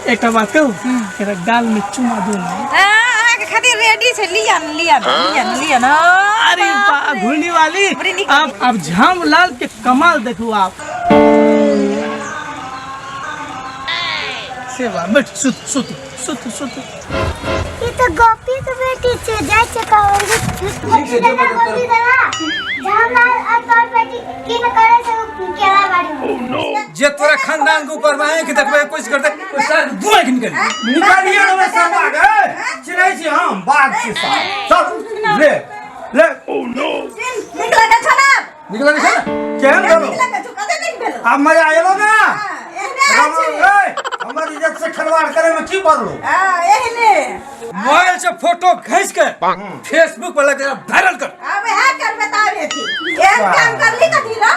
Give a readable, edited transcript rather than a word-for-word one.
एकटा बात कहू, एकरा गाल में चुमा दू ना। अहाँके खातिर रेडी छै, लिअ न, लिअ न, लिअ न, लिअ न। अरे बा घुरनी वाली, बड़ी नीक। आप झामलाल के कमाल देखू आप। सेवा बैठ, सुत सुत सुत सुत। ई तऽ गोपी के बेटी छै, जाइ छै कहबै। ठीक छै, जो मदद गोपी दादा, झामलाल आ तोर बेटी की न करे छै उ केला बाड़ी में। जे तोरा खानदान के ऊपर में आंखि देखबै के कोशिश करते, ओइ सार के दू आंखि निकलि जेतै। निकालिए ना साला गे, चिन्है छी हम बाघ छी साला। चल ले ले। नीक लगै छौ ने? नीक लगै छै ने? केहन भेलो? नीक लगै छौ? कते नीक भेलो। आब मजा एलो ना? हाँ, एहने होइ छै। ए, हमर इज्जत से खिलवाड़ करे में की पड़लो? हाँ, एहने। मोबाइल से फोटो खींच के फेसबुक पर लगा, वायरल कर। आब इएह करबै तऽ आब हेतै। एहन काम करली कथी ला?